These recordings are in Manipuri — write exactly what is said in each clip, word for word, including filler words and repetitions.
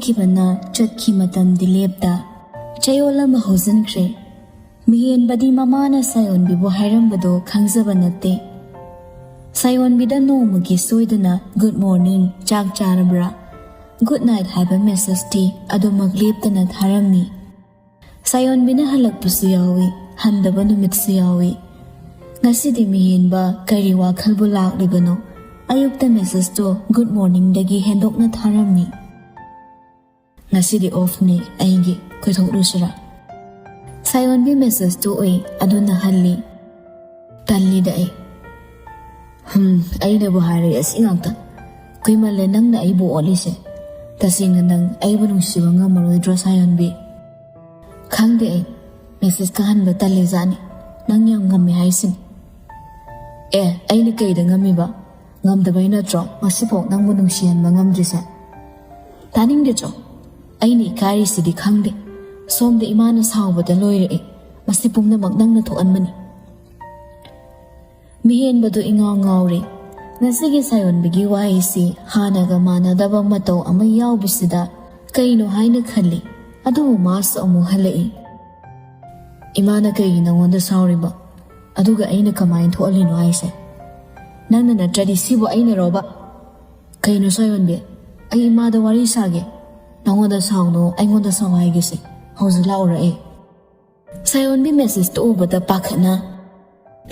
ꯈꯤꯕꯅ ꯆꯠꯈꯤ꯫ ꯃꯇꯝꯗꯤ ꯂꯦꯞꯇ ꯆꯌꯣꯜ ꯑꯃ ꯍꯧꯖꯤꯟꯈ꯭ꯔꯦ꯫ ꯃꯤꯍꯦꯟꯕꯗꯤ ꯃꯃꯥꯅ ꯁꯥꯌꯣꯟꯕꯤꯕꯨ ꯍꯥꯏꯔꯝꯕꯗꯨ ꯈꯪꯖꯕ ꯅꯠꯇꯦ꯫ ꯁꯥꯌꯣꯟꯕꯤꯗ ꯅꯣꯡꯃꯒꯤ ꯁꯣꯏꯗꯅ "Good morning, ꯆꯥꯛ ꯆꯥꯔꯕ꯭ꯔꯥ? Good night" ꯍꯥꯏꯕ ꯃꯦꯁꯦꯖꯇꯤ ꯑꯗꯨꯃꯛ ꯂꯦꯞꯇꯅ ꯊꯥꯔꯝꯃꯤ꯫ ꯁꯥꯌꯣꯟꯕꯤꯅ ꯍꯜꯂꯛꯄꯁꯨ ꯌꯥꯎꯏ, ꯍꯟꯗꯕ ꯅꯨꯃꯤꯠꯁꯨ ꯌꯥꯎꯏ꯫ ꯉꯁꯤꯗꯤ ꯃꯤꯍꯦꯟꯕ ꯀꯔꯤ ꯋꯥꯈꯜꯕꯨ ꯂꯥꯛꯂꯤꯕꯅꯣ? ꯑꯌꯨꯛꯇ ꯃꯦꯁꯦꯖꯇꯣ "Good morningꯗꯒꯤ" ꯍꯦꯟꯗꯣꯛꯅ ꯊꯥꯔꯝꯃꯤ꯫ "ꯉꯁꯤꯗꯤ ꯑꯣꯐꯅꯦ ꯑꯩꯒꯤ, ꯀꯣꯏꯊꯣꯛꯂꯨꯁꯤꯔꯥ?" ꯁꯥꯌꯣꯟꯕꯤ ꯃꯦꯁꯦꯖꯇꯨ ꯎꯏ, ꯑꯗꯨꯅ ꯍꯜꯂꯤ꯫ "ꯇꯜꯂꯤꯗ ꯑꯩ꯫" "ꯍꯝ, ꯑꯩꯅꯕꯨ ꯍꯥꯏꯔꯦ ꯑꯁꯤ ꯉꯥꯛꯇ꯫ ꯀꯨꯏꯃꯜꯂꯦ ꯅꯪꯅ ꯑꯩꯕꯨ ꯑꯣꯠꯂꯤꯁꯦ꯫ ꯇꯁꯦꯡꯅ ꯅꯪ ꯑꯩꯕꯨ ꯅꯨꯡꯁꯤꯕ ꯉꯝꯃꯔꯣꯏꯗ꯭ꯔꯣ ꯁꯥꯌꯣꯟꯕꯤ?" "ꯈꯪꯗꯦ ꯑꯩ꯫ ꯃꯦꯁꯦꯖꯀ ꯍꯟꯕ ꯇꯜꯂꯤꯖꯥꯠꯅꯤ꯫ ꯅꯪ ꯌꯥꯝ ꯉꯝꯃꯦ ꯍꯥꯏꯁꯤꯅꯤ꯫" "ꯑꯦ, ꯑꯩꯅ ꯀꯩꯗ ꯉꯝꯃꯤꯕ? ꯉꯝꯗꯕꯩ ꯅꯠꯇ꯭ꯔꯣ ꯉꯁꯤꯐꯥꯎ ꯅꯪꯕꯨ ꯅꯨꯡꯁꯤꯍꯟꯕ ꯉꯝꯗ꯭ꯔꯤꯁꯦ?" "ꯇꯥꯅꯤꯡꯗꯦ ꯆꯣ꯫ ꯑꯩꯅ ꯏꯀꯥꯏꯔꯤꯁꯤꯗꯤ ꯈꯪꯗꯦ꯫ ꯁꯣꯝꯗ ꯏꯃꯥꯅ ꯁꯥꯎꯕꯗ ꯂꯣꯏꯔꯛꯑꯦ꯫ ꯃꯁꯤ ꯄꯨꯝꯅꯃꯛ ꯅꯪꯅ ꯊꯣꯛꯍꯟꯕꯅꯤ꯫" ꯃꯤꯍꯦꯟꯕꯗꯨ ꯏꯉꯥꯎ ꯉꯥꯎꯔꯦ꯫ ꯉꯁꯤꯒꯤ ꯁꯥꯌꯣꯟꯕꯤꯒꯤ ꯋꯥꯍꯩꯁꯤ ꯍꯥꯟꯅꯒ ꯃꯥꯟꯅꯗꯕ ꯃꯇꯧ ꯑꯃ ꯌꯥꯎꯕꯁꯤꯗ ꯀꯩꯅꯣ ꯍꯥꯏꯅ ꯈꯜꯂꯤ꯫ ꯑꯗꯨꯕꯨ ꯃꯥꯁꯨ ꯑꯃꯨꯛ ꯍꯜꯂꯛꯏ꯫ "ꯏꯃꯥꯅ ꯀꯩꯒꯤ ꯅꯉꯣꯟꯗ ꯁꯥꯎꯔꯤꯕ? ꯑꯗꯨꯒ ꯑꯩꯅ ꯀꯃꯥꯏꯅ ꯊꯣꯛꯍꯜꯂꯤꯅꯣ ꯍꯥꯏꯁꯦ? ꯅꯪꯅ ꯅꯠꯇ꯭ꯔꯗꯤ ꯁꯤꯕꯨ ꯑꯩꯅꯔꯣꯕ?" "ꯀꯩꯅꯣ ꯁꯥꯌꯣꯟꯕꯤ? ꯑꯩ ꯏꯃꯥꯗ ꯋꯥꯔꯤ ꯁꯥꯒꯦ꯫ ꯅꯉꯣꯟꯗ ꯁꯥꯎꯅꯣ, ꯑꯩꯉꯣꯟꯗ ꯁꯥꯎ ꯍꯥꯏꯒꯦꯁꯦ꯫ ꯍꯧꯖꯤꯛ ꯂꯥꯛꯎꯔ ꯑꯩ?" ꯁꯥꯌꯣꯟꯕꯤ ꯃꯦꯁꯦꯖꯇꯨ ꯎꯕꯗ ꯄꯥꯈꯠꯅ,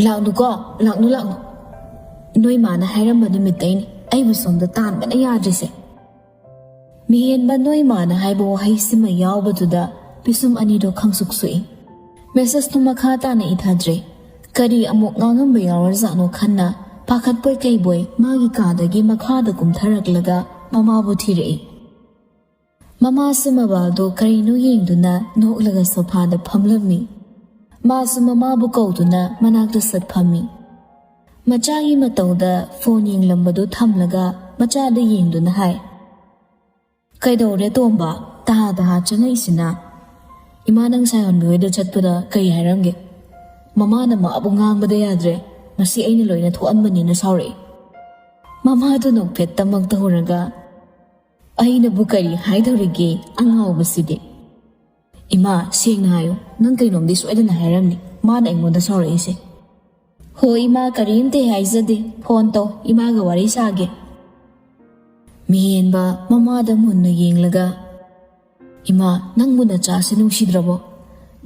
"ꯂꯥꯛꯅꯨꯀꯣ, ꯂꯥꯛꯅꯨ, ꯂꯥꯛꯅꯨ꯫ ꯅꯣꯏ ꯃꯥꯅ ꯍꯥꯏꯔꯝꯕ ꯅꯨꯃꯤꯠꯇꯩꯅꯤ ꯑꯩꯕꯨ ꯁꯣꯝꯗ ꯇꯥꯟꯕꯅ ꯌꯥꯗ꯭ꯔꯤꯁꯦ꯫" ꯃꯤꯍꯦꯟꯕ "ꯅꯣꯏ ꯃꯥꯅ" ꯍꯥꯏꯕ ꯋꯥꯍꯩꯁꯤꯃ ꯌꯥꯎꯕꯗꯨꯗ ꯄꯤꯁꯨꯝ ꯑꯅꯤꯗꯣ ꯈꯪꯁꯨꯛ ꯁꯨꯛꯏ꯫ ꯃꯦꯁꯦꯖꯇꯨ ꯃꯈꯥ ꯇꯥꯅ ꯏꯊꯗ꯭ꯔꯦ꯫ ꯀꯔꯤ ꯑꯃꯨꯛ ꯉꯥꯡꯉꯝꯕ ꯌꯥꯎꯔꯖꯥꯠꯅꯣ ꯈꯟꯅ ꯄꯥꯈꯠꯄꯣꯏ ꯀꯩꯕꯣꯏ ꯃꯥꯒꯤ ꯀꯥꯗꯒꯤ ꯃꯈꯥꯗ ꯀꯨꯝꯊꯔꯛꯂꯒ ꯃꯃꯥꯕꯨ ꯊꯤꯔꯛꯏ꯫ ꯃꯃꯥꯁꯨ ꯃꯣꯕꯥꯏꯜꯗꯣ ꯀꯔꯤꯅꯣ ꯌꯦꯡꯗꯨꯅ ꯅꯣꯛꯂꯒ ꯁꯣꯐꯥꯗ ꯐꯝꯂꯝꯃꯤ꯫ ꯃꯥꯁꯨ ꯃꯃꯥꯕꯨ ꯀꯧꯗꯨꯅ ꯃꯅꯥꯛꯇ ꯁꯠ ꯐꯝꯃꯤ꯫ ꯃꯆꯥꯒꯤ ꯃꯇꯧꯗ ꯐꯣꯟ ꯌꯦꯡꯂꯝꯕꯗꯨ ꯊꯝꯂꯒ ꯃꯆꯥꯗ ꯌꯦꯡꯗꯨꯅ ꯍꯥꯏ, "ꯀꯩꯗꯧꯔꯦ ꯇꯣꯝꯕ, ꯇꯍꯥ ꯇꯍꯥ ꯆꯪꯉꯛꯏꯁꯤꯅ? ꯏꯃꯥ ꯅꯪ ꯁꯥꯌꯣꯟꯕꯤ ꯍꯣꯏꯗ ꯆꯠꯄꯗ ꯀꯩ ꯍꯥꯏꯔꯝꯒꯦ? ꯃꯃꯥꯅ ꯃꯥꯕꯨ ꯉꯥꯡꯕꯗ ꯌꯥꯗ꯭ꯔꯦ, ꯃꯁꯤ ꯑꯩꯅ ꯂꯣꯏꯅ ꯊꯣꯛꯍꯟꯕꯅꯤꯅ ꯁꯥꯎꯔꯛꯏ꯫" ꯃꯃꯥꯗꯨ ꯅꯣꯛꯐꯦꯠꯇꯃꯛ ꯇꯧꯔꯒ, ꯑꯩꯅꯕꯨ ꯀꯔꯤ ꯍꯥꯏꯗꯧꯔꯤꯒꯦ ꯑꯉꯥꯎꯕꯁꯤꯗꯤ꯫ ꯏꯃꯥ, ꯁꯦꯡꯅ ꯍꯥꯏꯌꯨ, ꯅꯪ ꯀꯩꯅꯣꯝꯗꯤ ꯁꯣꯏꯗꯅ ꯍꯥꯏꯔꯝꯅꯤ, ꯃꯥꯅ ꯑꯩꯉꯣꯟꯗ ꯁꯥꯎꯔꯛꯏꯁꯦ꯫ ꯍꯣ ꯏꯃꯥ, ꯀꯔꯤꯝꯇ ꯍꯥꯏꯖꯗꯦ, ꯐꯣꯟ ꯇꯧ, ꯏꯃꯥꯒ ꯋꯥꯔꯤ ꯁꯥꯒꯦ꯫ ꯃꯤꯍꯦꯟꯕ ꯃꯃꯥꯗ ꯃꯨꯟꯅ ꯌꯦꯡꯂꯒ, "ꯏꯃꯥ, ꯅꯪꯕꯨ ꯅꯆꯥꯁꯦ ꯅꯨꯡꯁꯤꯗ꯭ꯔꯕꯣ?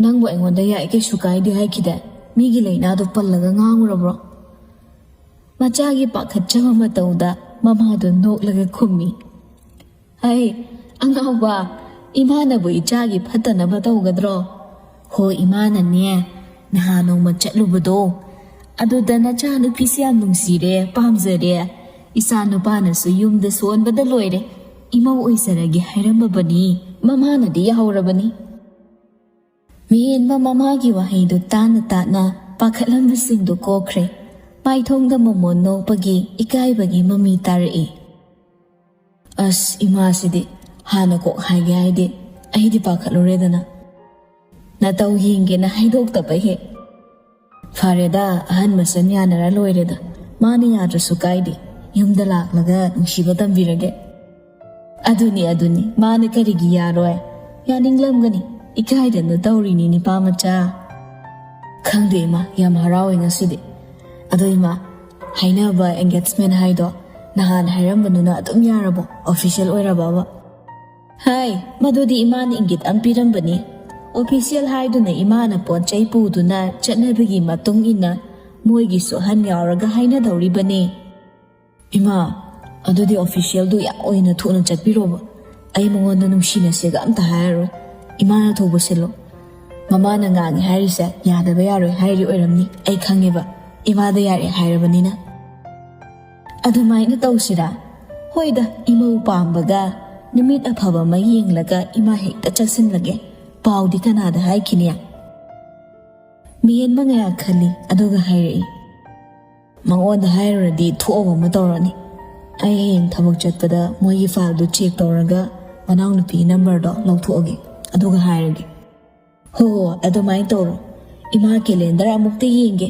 ꯅꯪꯕꯨ ꯑꯩꯉꯣꯟꯗ ꯌꯥꯏ ꯀꯩꯁꯨ ꯀꯥꯏꯗꯦ ꯍꯥꯏꯈꯤꯗꯥꯏ? ꯃꯤꯒꯤ ꯂꯩꯅꯥꯗꯨ ꯄꯜꯂꯒ ꯉꯥꯡꯉꯨꯔꯕ꯭ꯔꯣ?" ꯃꯆꯥꯒꯤ ꯄꯥꯈꯠꯆꯕ ꯃꯇꯧꯗ ꯃꯃꯥꯗꯨ ꯅꯣꯛꯂꯒ ꯈꯨꯝꯃꯤ, "ꯍꯩ, ꯑꯉꯥꯎꯕ, ꯏꯃꯥꯅꯕꯨ ꯏꯆꯥꯒꯤ ꯐꯠꯇꯅꯕ ꯇꯧꯒꯗ꯭ꯔꯣ? ꯍꯣ, ꯏꯃꯥꯅꯅꯦ, ꯅꯍꯥꯟ ꯅꯣꯡꯃ ꯆꯠꯂꯨꯕꯗꯣ, ꯑꯗꯨꯗ ꯅꯆꯥꯅꯨꯄꯤꯁꯦ ꯌꯥꯝ ꯅꯨꯡꯁꯤꯔꯦ, ꯄꯥꯝꯖꯔꯦ, ꯏꯆꯥ ꯅꯨꯄꯥꯅꯁꯨ ꯌꯨꯝꯗ ꯁꯣꯟꯕꯗ ꯂꯣꯏꯔꯦ, ꯏꯃꯧ ꯑꯣꯏꯖꯔꯒꯦ ꯍꯥꯏꯔꯝꯃꯕꯅꯤ, ꯃꯃꯥꯅꯗꯤ ꯌꯥꯍꯧꯔꯕꯅꯤ꯫" ꯃꯤꯍꯦꯟꯕ ꯃꯃꯥꯒꯤ ꯋꯥꯍꯩꯗꯨ ꯇꯥꯅ ꯇꯥꯅ ꯄꯥꯈꯠꯂꯝꯕꯁꯤꯡꯗꯨ ꯀꯣꯛꯈ꯭ꯔꯦ꯫ ꯃꯥꯏꯊꯣꯡꯗ ꯃꯃꯣꯟ ꯅꯣꯛꯄꯒꯤ ꯏꯀꯥꯏꯕꯒꯤ ꯃꯃꯤ ꯇꯥꯔꯛꯏ꯫ "ꯑꯁ, ꯏꯃꯥꯁꯤꯗꯤ ꯍꯥꯟꯅ ꯀꯣꯛ ꯍꯥꯏꯒꯦ ꯍꯥꯏꯗꯦ, ꯑꯩꯗꯤ ꯄꯥꯈꯠꯂꯨꯔꯦꯗꯅ꯫ ꯅꯇꯧ ꯌꯦꯡꯒꯦꯅ ꯍꯥꯏꯗꯣꯛꯇꯕ ꯍꯦꯛ꯫ ꯐꯔꯦꯗ, ꯑꯍꯟ ꯃꯁꯦꯟ ꯌꯥꯅꯔ ꯂꯣꯏꯔꯦꯗ꯫ ꯃꯥꯅ ꯌꯥꯗ꯭ꯔꯁꯨ ꯀꯥꯏꯗꯦ, ꯌꯨꯝꯗ ꯂꯥꯛꯂꯒ ꯅꯨꯡꯁꯤꯕ ꯇꯝꯕꯤꯔꯒꯦ꯫" "ꯑꯗꯨꯅꯤ, ꯑꯗꯨꯅꯤ, ꯃꯥꯅ ꯀꯔꯤꯒꯤ ꯌꯥꯔꯣꯏ? ꯌꯥꯅꯤꯡꯂꯝꯒꯅꯤ, ꯏꯀꯥꯏꯗꯅ ꯇꯧꯔꯤꯅꯤ ꯅꯤꯄꯥ ꯃꯆꯥ꯫" "ꯈꯪꯗꯦ ꯏꯃꯥ, ꯌꯥꯝ ꯍꯔꯥꯎꯋꯦ ꯉꯁꯤꯗꯤ꯫ ꯑꯗꯣ ꯏꯃꯥ, ꯍꯥꯏꯅꯕ engagement ꯍꯥꯏꯗꯣ ꯅꯍꯥꯟ ꯍꯥꯏꯔꯝꯕꯗꯨꯅ ꯑꯗꯨꯝ ꯌꯥꯔꯕꯣ? Official ꯑꯣꯏꯔꯕꯕ?" "ꯍꯥꯏ, ꯃꯗꯨꯗꯤ ꯏꯃꯥꯅ ꯏꯪꯒꯤꯠ ꯑꯃ ꯄꯤꯔꯝꯕꯅꯤ꯫ Official ꯍꯥꯏꯗꯨꯅ ꯏꯃꯥꯅ ꯄꯣꯠ ꯆꯩ ꯄꯨꯗꯨꯅ ꯆꯠꯅꯕꯤꯒꯤ ꯃꯇꯨꯡ ꯏꯟꯅ ꯃꯣꯏꯒꯤꯁꯨ ꯑꯍꯟ ꯌꯥꯎꯔꯒ ꯍꯥꯏꯅꯗꯧꯔꯤꯕꯅꯤ꯫" "ꯏꯃꯥ, ꯑꯗꯨꯗꯤ officialꯗꯨ ꯌꯥꯝ ꯑꯣꯏꯅ ꯊꯨꯅ ꯆꯠꯄꯤꯔꯣꯕ꯫ ꯑꯩ ꯃꯉꯣꯟꯗ ꯅꯨꯡꯁꯤꯅꯁꯦꯒ ꯑꯝꯇ ꯍꯥꯏꯔꯔꯣꯏ꯫ ꯏꯃꯥꯅ ꯊꯧꯕ ꯁꯤꯜꯂꯣ꯫ ꯃꯃꯥꯅ ꯉꯥꯡꯉꯦ ꯍꯥꯏꯔꯤꯁꯦ ꯌꯥꯗꯕ ꯌꯥꯔꯣꯏ ꯍꯥꯏꯔꯤ ꯑꯣꯏꯔꯝꯅꯤ꯫ ꯑꯩ ꯈꯪꯉꯦꯕ, ꯏꯃꯥꯗ ꯌꯥꯔꯦ ꯍꯥꯏꯔꯕꯅꯤꯅ꯫" "ꯑꯗꯨꯃꯥꯏꯅ ꯇꯧꯁꯤꯔꯥ? ꯍꯣꯏꯗ, ꯏꯃꯧ ꯄꯥꯝꯕꯒ ꯅꯨꯃꯤꯠ ꯑꯐꯕ ꯑꯃ ꯌꯦꯡꯂꯒ ꯏꯃꯥ ꯍꯦꯛꯇ ꯆꯠꯁꯤꯜꯂꯒꯦ꯫ ꯄꯥꯎꯗꯤ ꯀꯅꯥꯗ ꯍꯥꯏꯈꯤꯅꯤ?" ꯃꯤꯍꯦꯟꯕ ꯉꯥꯏꯍꯥꯛ ꯈꯜꯂꯤ, ꯑꯗꯨꯒ ꯍꯥꯏꯔꯛꯏ, "ꯃꯉꯣꯟꯗ ꯍꯥꯏꯔꯨꯔꯗꯤ ꯊꯣꯛꯑꯕ ꯑꯃ ꯇꯧꯔꯅꯤ꯫ ꯑꯩ ꯍꯌꯦꯡ ꯊꯕꯛ ꯆꯠꯄꯗ ꯃꯣꯏꯒꯤ fileꯗꯨ check ꯇꯧꯔꯒ ꯃꯅꯥꯎꯅꯨꯄꯤꯒꯤ numberꯗꯣ ꯂꯧꯊꯣꯛꯑꯒꯦ, ꯑꯗꯨꯒ ꯍꯥꯏꯔꯒꯦ꯫" "ꯍꯣ ꯍꯣ, ꯑꯗꯨꯃꯥꯏꯅ ꯇꯧꯔꯣ꯫ ꯏꯃꯥ calendar ꯑꯃꯨꯛꯇ ꯌꯦꯡꯒꯦ꯫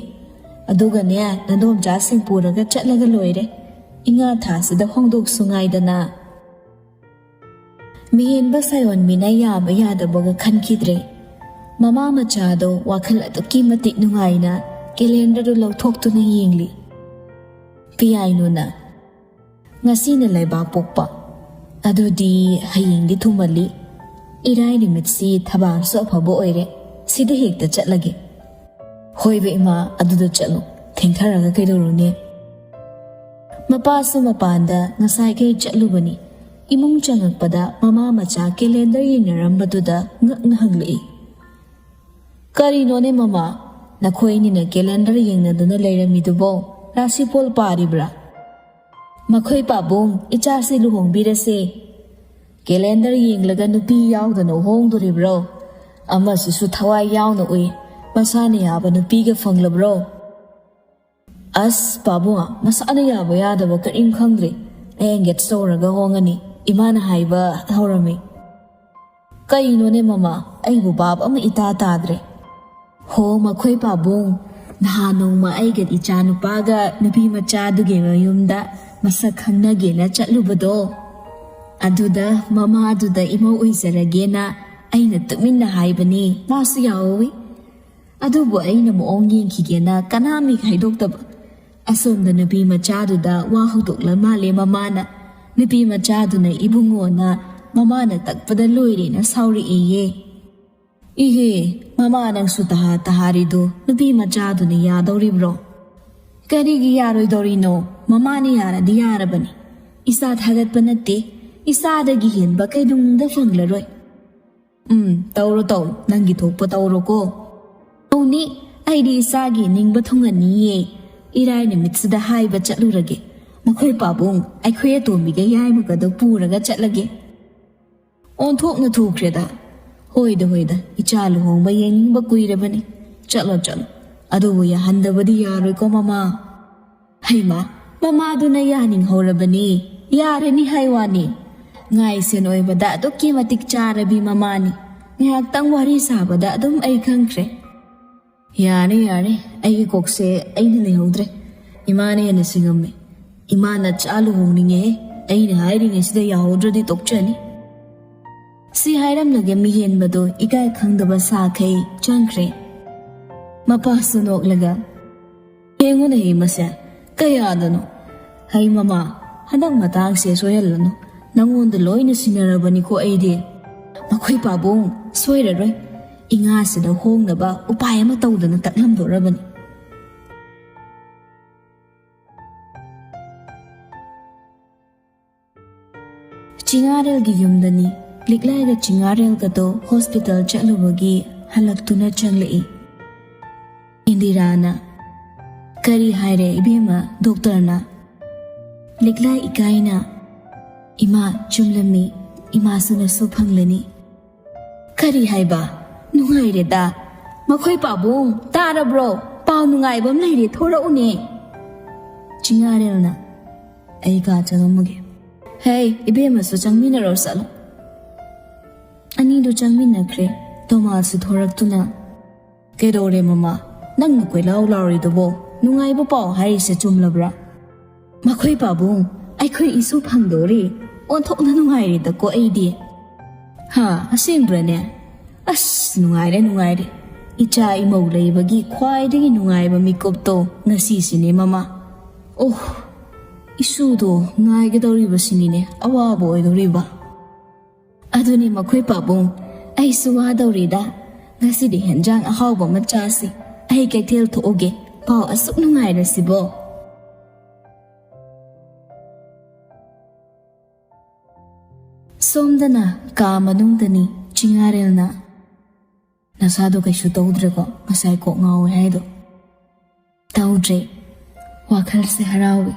ꯑꯗꯨꯒꯅꯦ, ꯅꯗꯣꯝꯆꯥꯁꯤꯡ ꯄꯨꯔꯒ ꯆꯠꯂꯒ ꯂꯣꯏꯔꯦ꯫ ꯏꯉꯥ ꯊꯥꯁꯤꯗ ꯍꯣꯡꯗꯣꯛꯁꯨ ꯉꯥꯏꯗꯅ꯫" ꯃꯤꯍꯦꯟꯕ ꯁꯥꯌꯣꯟꯕꯤꯅ ꯌꯥꯕ ꯌꯥꯗꯕꯒ ꯈꯟꯈꯤꯗ꯭ꯔꯦ꯫ ꯃꯃꯥ ꯃꯆꯥꯗꯣ ꯋꯥꯈꯜ ꯑꯗꯨꯛꯀꯤ ꯃꯇꯤꯛ ꯅꯨꯡꯉꯥꯏꯅ ꯀꯦꯂꯦꯟꯗꯔꯗꯨ ꯂꯧꯊꯣꯛꯇꯨꯅ ꯌꯦꯡꯂꯤ꯫ ꯄꯤꯌꯥꯏꯅꯨꯅ, "ꯉꯁꯤꯅ ꯂꯩꯕꯥꯛ ꯄꯣꯛꯄ, ꯑꯗꯨꯗꯤ ꯍꯌꯦꯡꯗꯤ ꯊꯨꯃꯜꯂꯤ꯫ ꯏꯔꯥꯏ ꯅꯨꯃꯤꯠꯁꯤ ꯊꯕꯥꯜꯁꯨ ꯑꯐꯕ ꯑꯣꯏꯔꯦ, ꯁꯤꯗ ꯍꯦꯛꯇ ꯆꯠꯂꯒꯦ"꯫ "ꯍꯣꯏꯕ ꯏꯃꯥ, ꯑꯗꯨꯗ ꯆꯠꯂꯨ, ꯊꯦꯡꯊꯔꯒ ꯀꯩꯗꯧꯔꯨꯅꯤ?" ꯃꯄꯥꯁꯨ ꯃꯄꯥꯟꯗ ꯉꯁꯥꯏꯈꯩ ꯆꯠꯂꯨꯕꯅꯤ꯫ ꯏꯃꯨꯡ ꯆꯪꯉꯛꯄꯗ ꯃꯃꯥ ꯃꯆꯥ ꯀꯦꯂꯦꯟꯗꯔ ꯌꯦꯡꯅꯔꯝꯕꯗꯨꯗ ꯉꯛꯅ ꯍꯪꯂꯛꯏ꯫ "ꯀꯔꯤꯅꯣꯅꯦ ꯃꯃꯥ, ꯅꯈꯣꯏ ꯑꯅꯤꯅ ꯀꯦꯂꯦꯟꯗꯔ ꯌꯦꯡꯅꯗꯨꯅ ꯂꯩꯔꯝꯃꯤꯗꯨꯕꯣ? ꯔꯥꯁꯤꯐꯣꯜ ꯄꯥꯔꯤꯕ꯭ꯔꯥ?" "ꯃꯈꯣꯏ ꯄꯥꯕꯨꯡ, ꯏꯆꯥꯁꯤ ꯂꯨꯍꯣꯡꯕꯤꯔꯁꯦ꯫ ꯀꯦꯂꯦꯟꯗꯔ ꯌꯦꯡꯂꯒ ꯅꯨꯄꯤ ꯌꯥꯎꯗꯅ ꯍꯣꯡꯗꯣꯔꯤꯕ꯭ꯔꯣ? ꯑꯃꯁꯤꯁꯨ ꯊꯋꯥꯏ ꯌꯥꯎꯅ ꯎꯏ꯫ ꯃꯁꯥꯅ ꯌꯥꯕ ꯅꯨꯄꯤꯒ ꯐꯪꯂꯕ꯭ꯔꯣ?" "ꯑꯁ ꯄꯥꯕꯨꯡ, ꯃꯁꯥꯅ ꯌꯥꯕ ꯌꯥꯗꯕ ꯀꯔꯤꯝ ꯈꯪꯗ꯭ꯔꯦ꯫ ꯑꯩ ꯑꯦꯡꯒꯦꯖ ꯇꯧꯔꯒ ꯍꯣꯡꯉꯅꯤ, ꯏꯃꯥꯅ ꯍꯥꯏꯕ ꯍꯧꯔꯝꯃꯤ"꯫ "ꯀꯩꯅꯣꯅꯦ ꯃꯃꯥ, ꯑꯩꯕꯨ ꯚꯥꯞ ꯑꯃ ꯏꯇꯥ ꯇꯥꯗ꯭ꯔꯦ"꯫ "ꯍꯣ ꯃꯈꯣꯏ ꯄꯥꯕꯨꯡ, ꯅꯍꯥꯟ ꯅꯣꯡꯃ ꯑꯩꯒ ꯏꯆꯥ ꯅꯨꯄꯥꯒ ꯅꯨꯄꯤ ꯃꯆꯥꯗꯨꯒꯤ ꯃꯌꯨꯝꯗ ꯃꯁꯛ ꯈꯪꯅꯒꯦꯅ ꯆꯠꯂꯨꯕꯗꯣ, ꯑꯗꯨꯗ ꯃꯃꯥꯗꯨꯗ ꯏꯃꯧ ꯑꯣꯏꯖꯔꯒꯦꯅ ꯑꯩꯅ ꯇꯨꯃꯤꯟꯅ ꯍꯥꯏꯕꯅꯤ, ꯃꯥꯁꯨ ꯌꯥꯎꯍꯧꯋꯤ꯫ ꯑꯗꯨꯕꯨ ꯑꯩꯅ ꯃꯑꯣꯡ ꯌꯦꯡꯈꯤꯒꯦꯅ ꯀꯅꯥꯝ ꯍꯦꯛ ꯍꯥꯏꯗꯣꯛꯇꯕ꯫ ꯑꯁꯣꯝꯗ ꯅꯨꯄꯤ ꯃꯆꯥꯗꯨꯗ ꯋꯥ ꯍꯧꯗꯣꯛꯂ ꯃꯥꯜꯂꯦ ꯃꯃꯥꯅ꯫ ꯅꯨꯄꯤ ꯃꯆꯥꯗꯨꯅ ꯏꯕꯨꯡꯉꯣꯅ ꯃꯃꯥꯅ ꯇꯛꯄꯗ ꯂꯣꯏꯔꯦꯅ ꯁꯥꯎꯔꯛꯑꯦꯌꯦ"꯫ "ꯏꯍꯦ, ꯃꯃꯥ ꯅꯪꯁꯨ ꯇꯍꯥ ꯇꯍꯥꯔꯤꯗꯨ ꯅꯨꯄꯤ ꯃꯆꯥꯗꯨꯅ ꯌꯥꯗꯧꯔꯤꯕ꯭ꯔꯣ?" "ꯀꯔꯤꯒꯤ ꯌꯥꯔꯣꯏꯗꯧꯔꯤꯅꯣ? ꯃꯃꯥꯅ ꯌꯥꯔꯗꯤ ꯌꯥꯔꯕꯅꯤ꯫ ꯏꯆꯥ ꯊꯥꯒꯠꯄ ꯅꯠꯇꯦ, ꯏꯆꯥꯗꯒꯤ ꯍꯦꯟꯕ ꯀꯩꯗꯨꯝꯗ ꯐꯪꯂꯔꯣꯏ"꯫ "ꯎꯝ, ꯇꯧꯔꯣ ꯇꯧꯔꯣ, ꯅꯪꯒꯤ ꯊꯣꯛꯄ ꯇꯧꯔꯣꯀꯣ"꯫ "ꯇꯧꯅꯤ, ꯑꯩꯗꯤ ꯏꯆꯥꯒꯤ ꯅꯤꯡꯕ ꯊꯨꯡꯍꯟꯅꯤꯌꯦ꯫ ꯏꯔꯥꯏ ꯅꯨꯃꯤꯠꯁꯤꯗ ꯍꯥꯏꯕ ꯆꯠꯂꯨꯔꯒꯦ꯫ ꯃꯈꯣꯏ ꯄꯥꯕꯨꯡ, ꯑꯩꯈꯣꯏ ꯑꯇꯣꯝꯕꯤꯒ ꯌꯥꯏꯃꯒꯗꯣ ꯄꯨꯔꯒ ꯆꯠꯂꯒꯦ"꯫ ꯑꯣꯟꯊꯣꯛꯅ ꯊꯨꯈ꯭ꯔꯦꯗ꯫ "ꯍꯣꯏꯗ ꯍꯣꯏꯗ, ꯏꯆꯥ ꯂꯨꯍꯣꯡꯕ ꯌꯦꯡꯅꯤꯡꯕ ꯀꯨꯏꯔꯕꯅꯤ꯫ ꯆꯠꯂꯣ ꯆꯠꯂꯣ, ꯑꯗꯨꯕꯨ ꯌꯥꯍꯟꯗꯕꯗꯤ ꯌꯥꯔꯣꯏꯀꯣ ꯃꯃꯥ"꯫ "ꯍꯩꯃꯥ, ꯃꯃꯥꯗꯨꯅ ꯌꯥꯅꯤꯡꯍꯧꯔꯕꯅꯤ, ꯌꯥꯔꯅꯤ ꯍꯥꯏ ꯋꯥꯅꯤ꯫ ꯉꯥꯏꯁꯦꯟ ꯑꯣꯏꯕꯗ ꯑꯗꯨꯛꯀꯤ ꯃꯇꯤꯛ ꯆꯥꯔꯕꯤ ꯃꯃꯥꯅꯤ꯫ ꯉꯥꯏꯍꯥꯛꯇꯪ ꯋꯥꯔꯤ ꯁꯥꯕꯗ ꯑꯗꯨꯝ ꯑꯩ ꯈꯪꯈ꯭ꯔꯦ"꯫ "ꯌꯥꯔꯦ ꯌꯥꯔꯦ, ꯑꯩꯒꯤ ꯀꯣꯛꯁꯦ ꯑꯩꯅ ꯂꯩꯍꯧꯗ꯭ꯔꯦ꯫ ꯏꯃꯥꯅ ꯍꯦꯟꯅ ꯁꯤꯡꯉꯝꯃꯦ꯫ ꯏꯃꯥ ꯅꯆꯥ ꯂꯨꯍꯣꯡꯅꯤꯡꯉꯦ꯫ ꯑꯩꯅ ꯍꯥꯏꯔꯤꯉꯩꯁꯤꯗ ꯌꯥꯍꯧꯗ꯭ꯔꯗꯤ ꯇꯣꯛꯆꯅꯤ"꯫ ꯁꯤ ꯍꯥꯏꯔꯝꯂꯒ ꯃꯤꯍꯦꯟꯕꯗꯣ ꯏꯀꯥꯏ ꯈꯪꯗꯕ ꯁꯥꯈꯩ ꯆꯪꯈ꯭ꯔꯦ꯫ ꯃꯄꯥꯁꯨ ꯅꯣꯛꯂꯒ, "ꯌꯦꯡꯉꯨꯅꯦ ꯃꯁꯦ, ꯀꯌꯥꯗꯅꯣ? ꯍꯩ ꯃꯃꯥ, ꯍꯟꯗꯛ ꯃꯇꯥꯡꯁꯦ ꯁꯣꯏꯍꯜꯂꯅꯨ꯫ ꯅꯪꯉꯣꯟꯗ ꯂꯣꯏꯅ ꯁꯤꯟꯅꯔꯕꯅꯤꯀꯣ ꯑꯩꯗꯤ꯫ ꯃꯈꯣꯏ ꯄꯥꯕꯨꯡ ꯁꯣꯏꯔꯔꯣꯏ꯫ ꯏꯉꯥꯁꯤꯗ ꯍꯣꯡꯅꯕ ꯎꯄꯥꯏ ꯑꯃ ꯇꯧꯗꯅ ꯇꯛꯂꯝꯗꯣꯔꯕꯅꯤ꯫" ꯆꯤꯉꯥꯔꯦꯜꯒꯤ ꯌꯨꯝꯗꯅꯤ꯫ ꯂꯤꯛꯂꯥꯏꯒ ꯆꯤꯉꯥꯔꯦꯜꯒꯗꯣ ꯍꯣꯁꯄꯤꯇꯥꯜ ꯆꯠꯂꯨꯕꯒꯤ ꯍꯜꯂꯛꯇꯨꯅ ꯆꯪꯂꯛꯏ꯫ ꯏꯟꯗꯤꯔꯥꯅ, "ꯀꯔꯤ ꯍꯥꯏꯔꯦ ꯏꯕꯦꯝꯃ ꯗꯣꯛꯇꯔꯅ?" ꯂꯤꯛꯂꯥꯏ ꯏꯀꯥꯏꯅ, "ꯏꯃꯥ, ꯆꯨꯝꯂꯝꯃꯤ꯫ ꯏꯃꯥꯁꯨ ꯅꯁꯨ ꯐꯪꯂꯅꯤ꯫" "ꯀꯔꯤ ꯍꯥꯏꯕ? ꯅꯨꯡꯉꯥꯏꯔꯦꯗ꯫ ꯃꯈꯣꯏ ꯄꯥꯕꯨꯡ, ꯇꯥꯔꯕ꯭ꯔꯣ? ꯄꯥꯎ ꯅꯨꯡꯉꯥꯏꯕ ꯑꯃ ꯂꯩꯔꯦ, ꯊꯣꯔꯛꯎꯅꯦ꯫" ꯆꯤꯉꯥꯔꯦꯜꯅ, "ꯑꯩ ꯀꯥ ꯆꯪꯉꯝꯃꯒꯦ꯫" "ꯍꯦ, ꯏꯕꯦꯝꯃꯁꯨ ꯆꯪꯃꯤꯟꯅꯔꯣ ꯆꯠꯂꯣ꯫" ꯑꯅꯤꯗꯨ ꯆꯪꯃꯤꯟꯅꯈ꯭ꯔꯦ꯫ ꯇꯣꯃꯥꯁꯁꯨ ꯊꯣꯔꯛꯇꯨꯅ, "ꯀꯩꯗꯧꯔꯦ ꯃꯃꯥ? ꯅꯪꯅ ꯀꯣꯏꯂꯥꯎ ꯂꯥꯎꯔꯤꯗꯨꯕꯣ? ꯅꯨꯡꯉꯥꯏꯕ ꯄꯥꯎ ꯍꯥꯏꯔꯤꯁꯦ ꯆꯨꯝꯂꯕ꯭ꯔꯥ?" "ꯃꯈꯣꯏ ꯄꯥꯕꯨꯡ, ꯑꯩꯈꯣꯏ ꯏꯁꯨ ꯐꯪꯗꯣꯔꯦ꯫ ꯑꯣꯟꯊꯣꯛꯅ ꯅꯨꯡꯉꯥꯏꯔꯦꯗꯀꯣ ꯑꯩꯗꯤ꯫" "ꯍꯥ, ꯑꯁꯦꯡꯕ꯭ꯔꯅꯦ? ꯑꯁ, ꯅꯨꯡꯉꯥꯏꯔꯦ, ꯅꯨꯡꯉꯥꯏꯔꯦ꯫ ꯏꯆꯥ ꯏꯃꯧ ꯂꯩꯕꯒꯤ ꯈ꯭ꯋꯥꯏꯗꯒꯤ ꯅꯨꯡꯉꯥꯏꯕ ꯃꯤꯀꯨꯞꯇꯣ ꯉꯁꯤꯁꯤꯅꯦ ꯃꯃꯥ꯫ ꯑꯣꯍ, ꯏꯁꯨꯗꯣ ꯉꯥꯏꯒꯗꯧꯔꯤꯕꯁꯤꯅꯤꯅꯦ ꯑꯋꯥꯕ ꯑꯣꯏꯗꯧꯔꯤꯕ꯫" "ꯑꯗꯨꯅꯤ ꯃꯈꯣꯏ ꯄꯥꯕꯨꯡ, ꯑꯩꯁꯨ ꯋꯥꯗꯧꯔꯤꯗ꯫ ꯉꯁꯤꯗꯤ ꯍꯦꯟꯖꯥꯡ ꯑꯍꯥꯎꯕ ꯑꯃ ꯆꯥꯁꯤ꯫ ꯑꯩ ꯀꯩꯊꯦꯜ ꯊꯣꯛꯎꯒꯦ, ꯄꯥꯎ ꯑꯁꯨꯛ ꯅꯨꯡꯉꯥꯏꯔꯁꯤꯕꯣ꯫" ꯁꯣꯝꯗꯅ ꯀꯥ ꯃꯅꯨꯡꯗꯅꯤ꯫ ꯆꯤꯉꯥꯔꯦꯜꯅ, "ꯅꯁꯥꯗꯣ ꯀꯩꯁꯨ ꯇꯧꯗ꯭ꯔꯦꯀꯣ, ꯉꯁꯥꯏ ꯀꯣꯛ ꯉꯥꯎꯋꯦ ꯍꯥꯏꯗꯣ?" "ꯇꯧꯗ꯭ꯔꯦ꯫ ꯋꯥꯈꯜꯁꯦ ꯍꯔꯥꯎꯏ꯫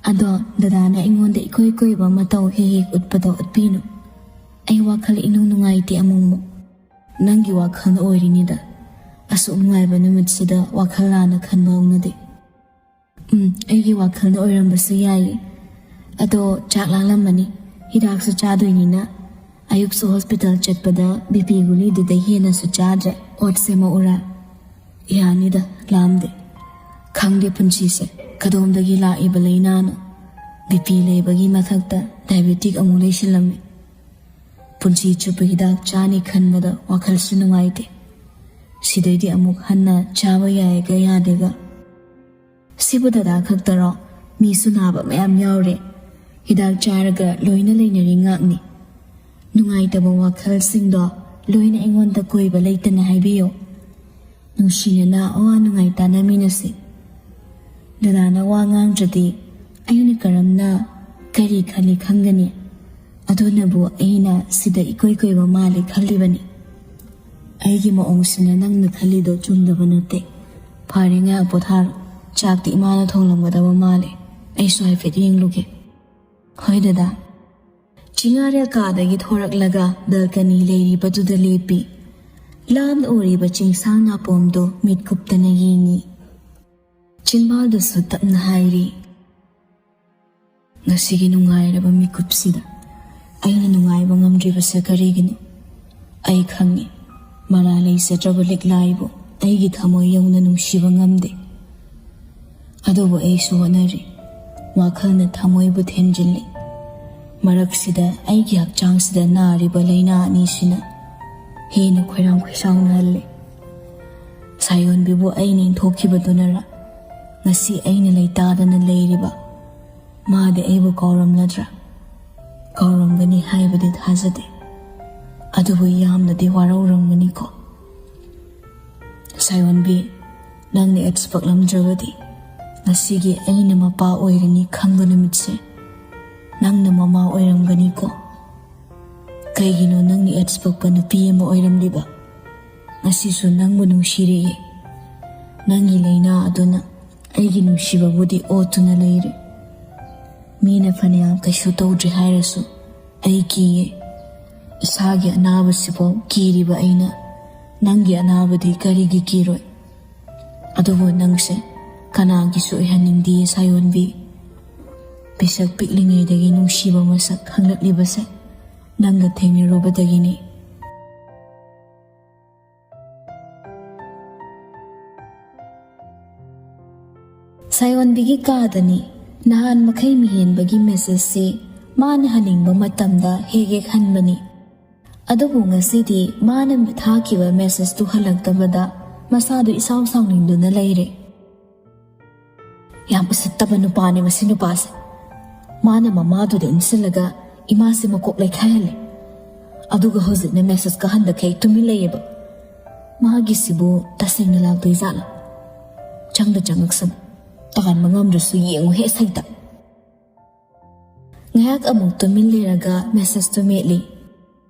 ꯑꯗꯣ ꯗꯗꯥꯅ ꯑꯩꯉꯣꯟꯗ ꯏꯀꯣꯏ ꯀꯣꯏꯕ ꯃꯇꯧ ꯍꯦꯛ ꯍꯦꯛ ꯎꯠꯄꯗꯣ ꯎꯠꯄꯤꯅꯨ꯫ ꯑꯩ ꯋꯥꯈꯜ ꯏꯅꯨꯡ ꯅꯨꯡꯉꯥꯏꯇꯦ ꯑꯃꯨꯛꯃꯨꯛ꯫ ꯅꯪꯒꯤ ꯋꯥꯈꯜꯅ ꯑꯣꯏꯔꯤꯅꯤꯗ꯫ ꯑꯁꯨꯛ ꯅꯨꯡꯉꯥꯏꯕ ꯅꯨꯃꯤꯠꯁꯤꯗ ꯋꯥꯈꯜ ꯂꯥꯟꯅ ꯈꯟꯕ ꯍꯧꯅꯗꯦ꯫" "ꯎꯝ, ꯑꯩꯒꯤ ꯋꯥꯈꯜꯅ ꯑꯣꯏꯔꯝꯕꯁꯨ ꯌꯥꯏꯌꯦ꯫ ꯑꯗꯣ ꯆꯥꯛ ꯂꯥꯝꯂꯝꯃꯅꯤ꯫ ꯍꯤꯗꯥꯛꯁꯨ ꯆꯥꯗꯣꯏꯅꯤꯅ꯫ ꯑꯌꯨꯛꯁꯨ ꯍꯣꯁꯄꯤꯇꯥꯜ ꯆꯠꯄꯗ ꯕꯤ ꯄꯤ ꯒꯨꯂꯤꯗꯨꯗꯩ ꯍꯦꯟꯅꯁꯨ ꯆꯥꯗ꯭ꯔꯦ꯫ ꯑꯣꯠꯁ ꯁꯦꯝꯃꯛꯎꯔꯥ?" "ꯌꯥꯅꯤꯗ, ꯂꯥꯝꯗꯦ꯫ ꯈꯪꯗꯦ ꯄꯨꯟꯁꯤꯁꯦ ꯀꯗꯣꯝꯗꯒꯤ ꯂꯥꯛꯏꯕ ꯂꯥꯏꯅꯥꯅꯣ꯫ ꯕꯤ ꯄꯤ ꯂꯩꯕꯒꯤ ꯃꯊꯛꯇ ꯗꯥꯏꯕꯦꯇꯤꯛ ꯑꯃꯨꯛ ꯂꯩꯁꯤꯜꯂꯝꯃꯦ꯫ ꯄꯨꯟꯁꯤ ꯆꯨꯞꯄ ꯍꯤꯗꯥꯛ ꯆꯥꯅꯤ ꯈꯟꯕꯗ ꯋꯥꯈꯜꯁꯨ ꯅꯨꯡꯉꯥꯏꯇꯦ꯫ ꯁꯤꯗꯩꯗꯤ ꯑꯃꯨꯛ ꯍꯟꯅ ꯆꯥꯕ ꯌꯥꯏꯒ ꯌꯥꯗꯦꯒ꯫ ꯁꯤꯕꯨ ꯗꯗꯥ ꯈꯛꯇꯔꯣ? ꯃꯤꯁꯨ ꯅꯥꯕ ꯃꯌꯥꯝ ꯌꯥꯎꯔꯦ꯫ ꯍꯤꯗꯥꯛ ꯆꯥꯔꯒ ꯂꯣꯏꯅ ꯂꯩꯅꯔꯤ ꯉꯥꯛꯅꯤ꯫ ꯅꯨꯡꯉꯥꯏꯇꯕ ꯋꯥꯈꯜꯁꯤꯡꯗꯣ ꯂꯣꯏꯅ ꯑꯩꯉꯣꯟꯗ ꯀꯣꯏꯕ ꯂꯩꯇꯅ ꯍꯥꯏꯕꯤꯌꯨ꯫ ꯅꯨꯡꯁꯤꯅꯅ ꯑꯋꯥ ꯅꯨꯡꯉꯥꯏ ꯇꯥꯟꯅꯃꯤꯟꯅꯁꯤ꯫ ꯗꯗꯥꯅ ꯋꯥ ꯉꯥꯡꯗ꯭ꯔꯗꯤ ꯑꯩꯅ ꯀꯔꯝꯅ ꯀꯔꯤ ꯈꯜꯂꯤ ꯈꯪꯒꯅꯤ? ꯑꯗꯨꯅꯕꯨ ꯑꯩꯅ ꯁꯤꯗ ꯏꯀꯣꯏ ꯀꯣꯏꯕ ꯃꯥꯜꯂꯤ ꯈꯜꯂꯤꯕꯅꯤ꯫ ꯑꯩꯒꯤ ꯃꯑꯣꯡꯁꯤꯅ ꯅꯪꯅ ꯈꯜꯂꯤꯗꯣ ꯆꯨꯝꯗꯕ ꯅꯠꯇꯦ꯫ ꯐꯔꯦ, ꯉꯥꯏꯍꯥꯛ ꯄꯣꯊꯥꯔꯣ꯫ ꯆꯥꯛꯇꯤ ꯏꯃꯥꯅ ꯊꯣꯡꯂꯝꯒꯗꯕ ꯃꯥꯜꯂꯦ꯫ ꯑꯩꯁꯨ ꯍꯥꯏꯐꯦꯠ ꯌꯦꯡꯂꯨꯒꯦ꯫ ꯍꯣꯏ ꯗꯗꯥ꯫ ꯆꯤꯉꯥꯔꯦꯜ ꯀꯥꯗꯒꯤ ꯊꯣꯔꯛꯂꯒ ꯕꯦꯜꯀꯅꯤ ꯂꯩꯔꯤꯕꯗꯨꯗ ꯂꯦꯞꯄꯤ꯫ ꯂꯥꯞꯅ ꯎꯔꯤꯕ ꯆꯤꯡꯁꯥꯡ ꯅꯥꯄꯣꯝꯗꯨ ꯃꯤꯠ ꯀꯨꯞꯇꯅ ꯌꯦꯡꯉꯤ꯫ ꯆꯤꯟꯕꯥꯜꯗꯨꯁꯨ ꯇꯞꯅ ꯍꯥꯏꯔꯤ, "ꯉꯁꯤꯒꯤ ꯅꯨꯡꯉꯥꯏꯔꯕ ꯃꯤꯀꯨꯞꯁꯤꯗ ꯑꯩꯅ ꯅꯨꯡꯉꯥꯏꯕ ꯉꯝꯗ꯭ꯔꯤꯕꯁꯦ ꯀꯔꯤꯒꯤꯅꯣ? ꯑꯩ ꯈꯪꯉꯤ, ꯃꯔꯥ ꯂꯩꯖꯗ꯭ꯔꯕ ꯂꯤꯛꯂꯥꯏꯕꯨ ꯑꯩꯒꯤ ꯊꯃꯣꯏ ꯌꯧꯅ ꯅꯨꯡꯁꯤꯕ ꯉꯝꯗꯦ꯫ ꯑꯗꯨꯕꯨ ꯑꯩꯁꯨ ꯍꯣꯠꯅꯔꯤ꯫ ꯋꯥꯈꯜꯅ ꯊꯃꯣꯏꯕꯨ ꯊꯦꯝꯖꯤꯜꯂꯤ꯫ ꯃꯔꯛꯁꯤꯗ ꯑꯩꯒꯤ ꯍꯛꯆꯥꯡꯁꯤꯗ ꯅꯥꯔꯤꯕ ꯂꯥꯏꯅꯥ ꯑꯅꯤꯁꯤꯅ ꯍꯦꯟꯅ ꯈꯣꯏꯔꯥꯡ ꯈꯣꯏꯁꯥꯎꯅꯍꯜꯂꯦ꯫ ꯁꯥꯌꯣꯟꯕꯤꯕꯨ ꯑꯩꯅ ꯏꯟꯊꯣꯛꯈꯤꯕꯗꯨꯅꯔ ꯉꯁꯤ ꯑꯩꯅ ꯂꯩꯇꯥꯗꯅ ꯂꯩꯔꯤꯕ? ꯃꯥꯗꯤ ꯑꯩꯕꯨ ꯀꯥꯎꯔꯝꯂꯗ꯭ꯔꯥ? ꯀꯥꯎꯔꯝꯒꯅꯤ ꯍꯥꯏꯕꯗꯤ ꯊꯥꯖꯗꯦ꯫ ꯑꯗꯨꯕꯨ ꯌꯥꯝꯅꯗꯤ ꯋꯥꯔꯧꯔꯝꯒꯅꯤꯀꯣ꯫ ꯁꯥꯌꯣꯟꯕꯤ, ꯅꯪꯅ ꯑꯦꯠꯁ ꯄꯛꯂꯝꯗ꯭ꯔꯕꯗꯤ ꯉꯁꯤꯒꯤ ꯑꯩꯅ ꯃꯄꯥ ꯑꯣꯏꯔꯅꯤ ꯈꯪꯕ ꯅꯨꯃꯤꯠꯁꯦ ꯅꯪꯅ ꯃꯃꯥ ꯑꯣꯏꯔꯝꯒꯅꯤꯀꯣ꯫ ꯀꯩꯒꯤꯅꯣ ꯅꯪꯅ ꯑꯦꯠꯁ ꯄꯛꯄ ꯅꯨꯄꯤ ꯑꯃ ꯑꯣꯏꯔꯝꯂꯤꯕ? ꯉꯁꯤꯁꯨ ꯅꯪꯕꯨ ꯅꯨꯡꯁꯤꯔꯛꯏ꯫ ꯅꯪꯒꯤ ꯂꯥꯏꯅꯥ ꯑꯗꯨꯅ ꯑꯩꯒꯤ ꯅꯨꯡꯁꯤꯕꯕꯨꯗꯤ ꯑꯣꯠꯇꯨꯅ ꯂꯩꯔꯦ꯫ ꯃꯤꯅ ꯐꯅꯌꯥꯝ ꯀꯩꯁꯨ ꯇꯧꯗ꯭ꯔꯦ ꯍꯥꯏꯔꯁꯨ ꯑꯩ ꯀꯤꯌꯦ꯫ ꯏꯁꯥꯒꯤ ꯑꯅꯥꯕꯁꯤꯐꯥꯎ ꯀꯤꯔꯤꯕ ꯑꯩꯅ ꯅꯪꯒꯤ ꯑꯅꯥꯕꯗꯤ ꯀꯔꯤꯒꯤ ꯀꯤꯔꯣꯏ? ꯑꯗꯨꯕꯨ ꯅꯪꯁꯦ ꯀꯅꯥꯒꯤꯁꯨ ꯑꯣꯏꯍꯟꯅꯤꯡꯗꯦ ꯁꯥꯌꯣꯟꯕꯤ꯫ ꯄꯤꯁꯛ ꯄꯤꯛꯂꯤꯉꯩꯗꯒꯤ ꯅꯨꯡꯁꯤꯕ ꯃꯁꯛ ꯈꯪꯂꯛꯂꯤꯕꯁꯦ ꯅꯪꯒ ꯊꯦꯡꯅꯔꯨꯕꯗꯒꯤꯅꯤ꯫ ꯁꯥꯌꯣꯟꯕꯤꯒꯤ ꯀꯥꯗꯅꯤ꯫ ꯅꯍꯥꯟ ꯃꯈꯩ ꯃꯤꯍꯦꯟꯕꯒꯤ ꯃꯦꯁꯦꯖꯁꯤ ꯃꯥꯅ ꯍꯟꯅꯤꯡꯕ ꯃꯇꯝꯗ ꯍꯦꯛ ꯍꯦꯛ ꯍꯟꯕꯅꯤ꯫ ꯑꯗꯨꯕꯨ ꯉꯁꯤꯗꯤ ꯃꯥꯅ ꯊꯥꯈꯤꯕ ꯃꯦꯁꯦꯖꯇꯨ ꯍꯜꯂꯛꯇꯕꯗ ꯃꯁꯥꯗꯨ ꯏꯁꯥꯎ ꯁꯥꯎꯅꯤꯡꯗꯨꯅ ꯂꯩꯔꯦ꯫ ꯌꯥꯝ ꯎꯁꯤꯠꯇꯕ ꯅꯨꯄꯥꯅꯦ ꯃꯁꯤ ꯅꯨꯄꯥꯁꯦ꯫ ꯃꯥꯅ ꯃꯃꯥꯗꯨꯗ ꯏꯟꯁꯤꯜꯂꯒ ꯏꯃꯥꯁꯦ ꯃꯀꯣꯛ ꯂꯩꯈꯥꯏꯍꯜꯂꯦ꯫ ꯑꯗꯨꯒ ꯍꯧꯖꯤꯛꯅ ꯃꯦꯁꯦꯖꯀ ꯍꯟꯗꯈꯩ ꯇꯨꯃꯤꯟ ꯂꯩꯌꯦꯕ꯫ ꯃꯥꯒꯤꯁꯤꯕꯨ ꯇꯁꯦꯡꯅ ꯂꯥꯛꯇꯣꯏꯖꯥꯠꯂꯥ? ꯆꯪꯗ ꯆꯪꯉꯛꯁꯅꯨ꯫ ꯇꯥꯟꯕ ꯉꯝꯗ꯭ꯔꯁꯨ ꯌꯦꯡꯉꯨ ꯍꯦ ꯁꯩꯇ꯫ ꯉꯥꯏꯍꯥꯛ ꯑꯃꯨꯛ ꯇꯨꯃꯤꯟ ꯂꯩꯔꯒ ꯃꯦꯁꯦꯖꯇꯨ ꯃꯦꯠꯂꯤ꯫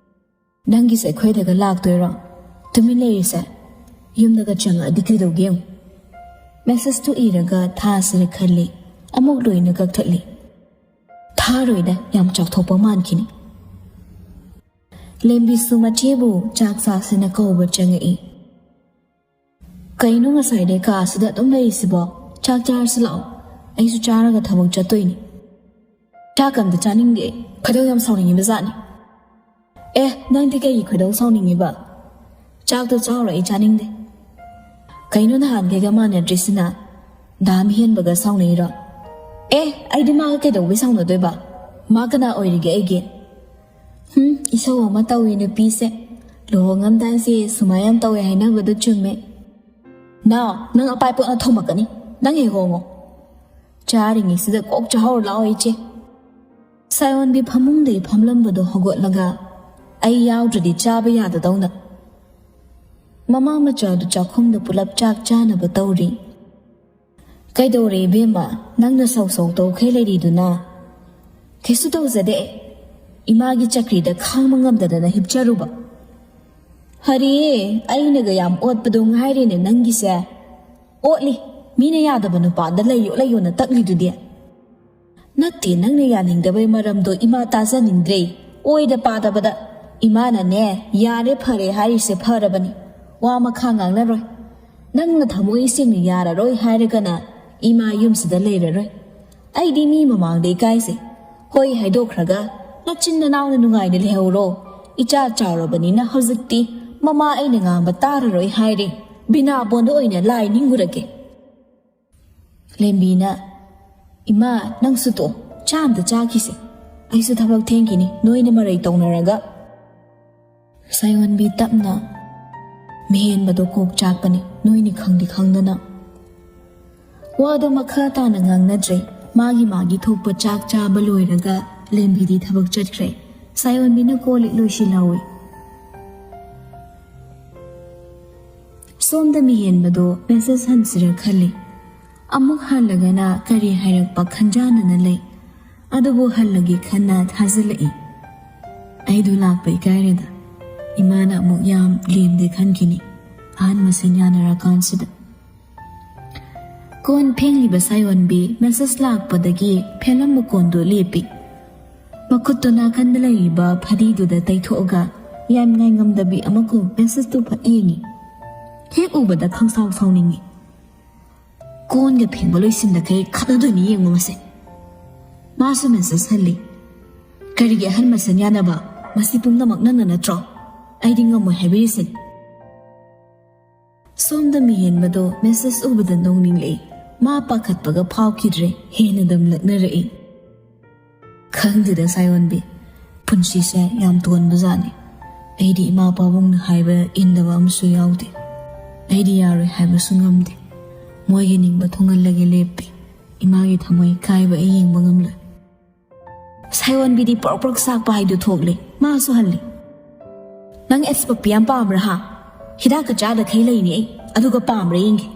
"ꯅꯪꯒꯤꯁꯦ ꯑꯩꯈꯣꯏꯗꯒ ꯂꯥꯛꯇꯣꯏꯔꯣ? ꯇꯨꯃꯤꯟ ꯂꯩꯔꯤꯁꯦ? ꯌꯨꯝꯗꯒ ꯆꯪꯉꯛꯑꯗꯤ ꯀꯩꯗꯧꯒꯦ ꯌꯦꯡꯉꯨ꯫" ꯃꯦꯁꯦꯖꯇꯨ ꯏꯔꯒ ꯊꯥꯁꯤꯔ ꯈꯜꯂꯤ꯫ ꯑꯃꯨꯛ ꯂꯣꯏꯅ ꯀꯛꯊꯠꯂꯤ꯫ ꯊꯥꯔꯣꯏꯗ, ꯌꯥꯝ ꯆꯥꯎꯊꯣꯛꯄ ꯃꯥꯟꯈꯤꯅꯤ꯫ ꯂꯦꯝꯕꯤꯁꯨ ꯃꯆꯦꯕꯨ ꯆꯥꯛ ꯆꯥꯁꯦꯅ ꯀꯧꯕ ꯆꯪꯉꯛꯏ꯫ "ꯀꯩꯅꯣ ꯉꯁꯥꯏꯗꯩ ꯀꯥꯁꯤꯗ ꯑꯗꯨꯝ ꯂꯩꯔꯤꯁꯤꯕꯣ? ꯆꯥꯛ ꯆꯥꯔꯁꯤ ꯂꯥꯛꯑꯣ, ꯑꯩꯁꯨ ꯆꯥꯔꯒ ꯊꯕꯛ ꯆꯠꯇꯣꯏꯅꯤ꯫" "ꯆꯥꯛ ꯑꯝꯇ ꯆꯥꯅꯤꯡꯗꯦ, ꯈꯣꯏꯗꯧ ꯌꯥꯝ ꯁꯥꯎꯅꯤꯡꯉꯤꯕ ꯖꯥꯠꯅꯤ꯫" "ꯑꯦ, ꯅꯪꯗꯤ ꯀꯩꯒꯤ ꯈꯣꯏꯗꯧ ꯁꯥꯎꯅꯤꯡꯉꯤꯕ? ꯆꯥꯛꯇꯣ ꯆꯥꯎꯔꯣ, ꯑꯩ ꯆꯥꯅꯤꯡꯗꯦ꯫" "ꯀꯩꯅꯣ ꯅꯍꯥꯟꯈꯩꯒ ꯃꯥꯟꯅꯗ꯭ꯔꯤꯁꯤꯅ? ꯗꯥꯝ ꯍꯦꯟꯕꯒ ꯁꯥꯎꯅꯩꯔꯣ?" "ꯑꯦ, ꯑꯩꯗꯤ ꯃꯥꯒ ꯀꯩꯗꯧꯕꯩ ꯁꯥꯎꯅꯗꯣꯏꯕ? ꯃꯥ ꯀꯅꯥ ꯑꯣꯏꯔꯤꯒꯦ ꯑꯩꯒꯤ?" "ꯍꯨꯝ, ꯏꯁꯧ ꯑꯃ ꯇꯧꯏ ꯅꯨꯄꯤꯁꯦ꯫ ꯂꯨꯍꯣꯡꯉꯝꯗꯥꯏꯁꯦ ꯁꯨꯃꯥꯏ ꯌꯥꯝ ꯇꯧꯋꯦ ꯍꯥꯏꯅꯕꯗꯣ ꯆꯨꯝꯃꯦ꯫ ꯅꯥꯎ, ꯅꯪ ꯑꯄꯥꯏ ꯄꯣꯠꯅ ꯊꯣꯝꯃꯛꯀꯅꯤ꯫ ꯅꯪ ꯍꯦꯛ ꯍꯣꯡꯉꯣ꯫ ꯆꯥꯔꯤꯉꯩꯁꯤꯗ ꯀꯣꯛ ꯆꯥꯍꯧꯔ ꯂꯥꯛꯑꯣ ꯏꯆꯦ꯫" ꯁꯥꯌꯣꯟꯕꯤ ꯐꯃꯨꯡꯗꯒꯤ ꯐꯝꯂꯝꯕꯗꯣ ꯍꯧꯒꯠꯂꯒ ꯑꯩ ꯌꯥꯎꯗ꯭ꯔꯗꯤ ꯆꯥꯕ ꯌꯥꯗꯗꯧꯅ꯫ ꯃꯃꯥ ꯃꯆꯥꯗꯨ ꯆꯥꯛꯈꯨꯝꯗ ꯄꯨꯂꯞ ꯆꯥꯛ ꯆꯥꯅꯕ ꯇꯧꯔꯤ꯫ "ꯀꯩꯗꯧꯔꯦ ꯏꯕꯦꯝꯃ, ꯅꯪꯅ ꯁꯧ ꯁꯧ ꯇꯧꯈꯩ ꯂꯩꯔꯤꯗꯨꯅ?" "ꯀꯩꯁꯨ ꯇꯧꯖꯗꯦ, ꯏꯃꯥꯒꯤ ꯆꯀ꯭ꯔꯤꯗ ꯈꯥꯡꯕ ꯉꯝꯗꯗꯅ ꯍꯤꯞꯆꯔꯨꯕ꯫" "ꯍꯔꯦ, ꯑꯩꯅꯒ ꯌꯥꯝ ꯑꯣꯠꯄꯗꯣ ꯉꯥꯏꯔꯦꯅꯦ ꯅꯪꯒꯤꯁꯦ꯫" "ꯑꯣꯠꯂꯤ, ꯃꯤꯅ ꯌꯥꯗꯕ ꯅꯨꯄꯥꯗ ꯂꯩꯌꯣ ꯂꯩꯌꯣꯅ ꯇꯛꯂꯤꯗꯨꯗꯤ꯫" "ꯅꯠꯇꯦ, ꯅꯪꯅ ꯌꯥꯅꯤꯡꯗꯕꯩ ꯃꯔꯝꯗꯣ ꯏꯃꯥ ꯇꯥꯖꯅꯤꯡꯗ꯭ꯔꯦ꯫ ꯑꯣꯏꯗ ꯄꯥꯗꯕꯗ ꯏꯃꯥꯅꯅꯦ ꯌꯥꯔꯦ ꯐꯔꯦ ꯍꯥꯏꯔꯤꯁꯦ ꯐꯔꯕꯅꯤ꯫ ꯋꯥ ꯃꯈꯥ ꯉꯥꯡꯅꯔꯣꯏ꯫ ꯅꯪꯅ ꯊꯃꯣꯏ ꯁꯦꯡꯅ ꯌꯥꯔꯔꯣꯏ ꯍꯥꯏꯔꯒꯅ ꯏꯃꯥ ꯌꯨꯝꯁꯤꯗ ꯂꯩꯔꯔꯣꯏ꯫ ꯑꯩꯗꯤ ꯃꯤ ꯃꯃꯥꯡꯗ ꯏꯀꯥꯏꯖꯩ꯫ ꯍꯣꯏ ꯍꯥꯏꯗꯣꯛꯈ꯭ꯔꯒ ꯅꯆꯤꯟ ꯅꯅꯥꯎꯅ ꯅꯨꯡꯉꯥꯏꯅ ꯂꯩꯍꯧꯔꯣ꯫ ꯏꯆꯥ ꯆꯥꯎꯔꯕꯅꯤꯅ ꯍꯧꯖꯤꯛꯇꯤ ꯃꯃꯥ ꯑꯩꯅ ꯉꯥꯡꯕ ꯇꯥꯔꯔꯣꯏ ꯍꯥꯏꯔꯦ꯫ ꯕꯤꯅꯥꯕꯣꯟꯗ ꯑꯣꯏꯅ ꯂꯥꯏ ꯅꯤꯡꯉꯨꯔꯒꯦ꯫" ꯂꯦꯝꯕꯤꯅ, "ꯏꯃꯥ, ꯅꯪꯁꯨ ꯇꯣ, ꯆꯥ ꯑꯝꯇ ꯆꯥꯈꯤꯁꯦ꯫ ꯑꯩꯁꯨ ꯊꯕꯛ ꯊꯦꯡꯈꯤꯅꯤ, ꯅꯣꯏꯅ ꯃꯔꯩ ꯇꯧꯅꯔꯒ꯫" ꯁꯥꯌꯣꯟꯕꯤ ꯇꯞꯅ, "ꯃꯤꯍꯦꯟꯕꯗꯣ ꯀꯣꯛ ꯆꯥꯛꯄꯅꯤ, ꯅꯣꯏꯅꯤ ꯈꯪꯗꯤ ꯈꯪꯗꯅ꯫" ꯋꯥꯗꯣ ꯃꯈꯥ ꯇꯥꯅ ꯉꯥꯡꯅꯗ꯭ꯔꯦ꯫ ꯃꯥꯒꯤ ꯃꯥꯒꯤ ꯊꯣꯛꯄ ꯆꯥꯛ ꯆꯥꯕ ꯂꯣꯏꯔꯒ ꯂꯦꯝꯕꯤꯗꯤ ꯊꯕꯛ ꯆꯠꯈ꯭ꯔꯦ꯫ ꯁꯥꯌꯣꯟꯕꯤꯅ ꯀꯣꯜ ꯂꯤꯛ ꯂꯣꯏꯁꯤꯜꯍꯧꯏ꯫ ꯁꯣꯝꯗ ꯃꯤꯍꯦꯟꯕꯗꯣ ꯃꯦꯁꯦꯖ ꯍꯟꯁꯤꯔ ꯈꯜꯂꯤ꯫ ꯑꯃꯨꯛ ꯍꯜꯂꯒꯅ ꯀꯔꯤ ꯍꯥꯏꯔꯛꯄ ꯈꯟꯖꯥꯟꯅꯅ ꯂꯩ꯫ ꯑꯗꯨꯕꯨ ꯍꯜꯂꯒꯦ ꯈꯟꯅ ꯊꯥꯖꯤꯜꯂꯛꯏ꯫ ꯑꯩꯗꯣ ꯂꯥꯛꯄ ꯏꯀꯥꯏꯔꯦꯗ꯫ ꯏꯃꯥꯅ ꯑꯃꯨꯛ ꯌꯥꯝ ꯂꯦꯝꯗꯦ ꯈꯟꯈꯤꯅꯤ, ꯑꯍꯟ ꯃꯁꯦꯟ ꯌꯥꯅꯔꯀꯥꯟꯁꯤꯗ꯫ ꯀꯣꯟ ꯐꯦꯡꯂꯤꯕ ꯁꯥꯌꯣꯟꯕꯤ ꯃꯦꯁꯦꯖ ꯂꯥꯛꯄꯗꯒꯤ ꯐꯦꯡꯂꯝꯕ ꯀꯣꯟꯗꯨ ꯂꯦꯞꯄꯤ꯫ ꯃꯈꯨꯠꯇꯨ ꯅꯥꯀꯟꯗ ꯂꯩꯔꯤꯕ ꯐꯗꯤꯗꯨꯗ ꯇꯩꯊꯣꯛꯑꯒ ꯌꯥꯝ ꯉꯥꯏꯉꯝꯗꯕꯤ ꯑꯃꯒꯨꯝ ꯃꯦꯁꯦꯖꯇꯨ ꯐꯠ ꯌꯦꯡꯉꯤ꯫ ꯍꯦꯛ ꯎꯕꯗ ꯈꯪꯁꯥꯎ ꯁꯥꯎꯅꯤꯡꯉꯤ꯫ ꯀꯣꯟꯒ ꯐꯦꯡꯕ ꯂꯣꯏꯁꯤꯟꯗꯈꯩ ꯈꯠꯅꯗꯣꯏꯅꯤ ꯌꯦꯡꯉꯨ ꯃꯁꯦ꯫ ꯃꯥꯁꯨ ꯃꯦꯁꯦꯖ ꯍꯜꯂꯤ꯫ "ꯀꯔꯤꯒꯤ ꯑꯍꯟ ꯃꯁꯦꯟ ꯌꯥꯅꯕ? ꯃꯁꯤ ꯄꯨꯝꯅꯃꯛ ꯅꯪꯅ ꯅꯠꯇ꯭ꯔꯣ? ꯑꯩꯗꯤ ꯉꯝꯃꯣꯏ ꯍꯥꯏꯕꯤꯔꯤꯁꯤꯅꯤ꯫" ꯁꯣꯝꯗ ꯃꯤꯍꯦꯟꯕꯗꯣ ꯃꯦꯁꯦꯖ ꯎꯕꯗ ꯅꯣꯡꯅꯤꯡꯂꯛꯏ꯫ ꯃꯥ ꯄꯥꯈꯠꯄꯒ ꯐꯥꯎꯈꯤꯗ꯭ꯔꯦ, ꯍꯦꯟꯅ ꯗꯝꯂꯛꯅꯔꯛꯏ꯫ "ꯈꯪꯗꯦꯗ ꯁꯥꯌꯣꯟꯕꯤ, ꯄꯨꯟꯁꯤꯁꯦ ꯌꯥꯝ ꯇꯣꯟꯕꯖꯥꯠꯅꯤ꯫ ꯑꯩꯗꯤ ꯏꯃꯥ ꯄꯥꯕꯨꯡꯅ ꯍꯥꯏꯕ ꯏꯟꯗꯕ ꯑꯃꯁꯨ ꯌꯥꯎꯗꯦ꯫ ꯑꯩꯗꯤ ꯌꯥꯔꯣꯏ ꯍꯥꯏꯕꯁꯨ ꯉꯝꯗꯦ꯫ ꯃꯣꯏꯒꯤ ꯅꯤꯡꯕ ꯊꯨꯡꯍꯜꯂꯒꯦ ꯂꯦꯞꯄꯤ꯫ ꯏꯃꯥꯒꯤ ꯊꯃꯣꯏ ꯀꯥꯏꯕ ꯑꯩ ꯌꯦꯡꯕ ꯉꯝꯂꯣꯏ꯫" ꯁꯥꯌꯣꯟꯕꯤꯗꯤ ꯄ꯭ꯔꯣꯛ ꯄ꯭ꯔꯣꯛ ꯆꯥꯛꯄ ꯍꯥꯏꯗꯨ ꯊꯣꯛꯂꯦ꯫ ꯃꯥꯁꯨ ꯍꯜꯂꯤ꯫ "ꯅꯪ ꯑꯦꯁ ꯄꯞꯄꯤ ꯌꯥꯝ ꯄꯥꯝꯕ꯭ꯔꯥ ꯍꯥ? ꯍꯤꯗꯥꯛꯀ ꯆꯥꯗꯈꯩ ꯂꯩꯅꯤ ꯑꯩ, ꯑꯗꯨꯒ ꯄꯥꯝꯕ꯭ꯔꯥ ꯌꯦꯡꯒꯦ꯫"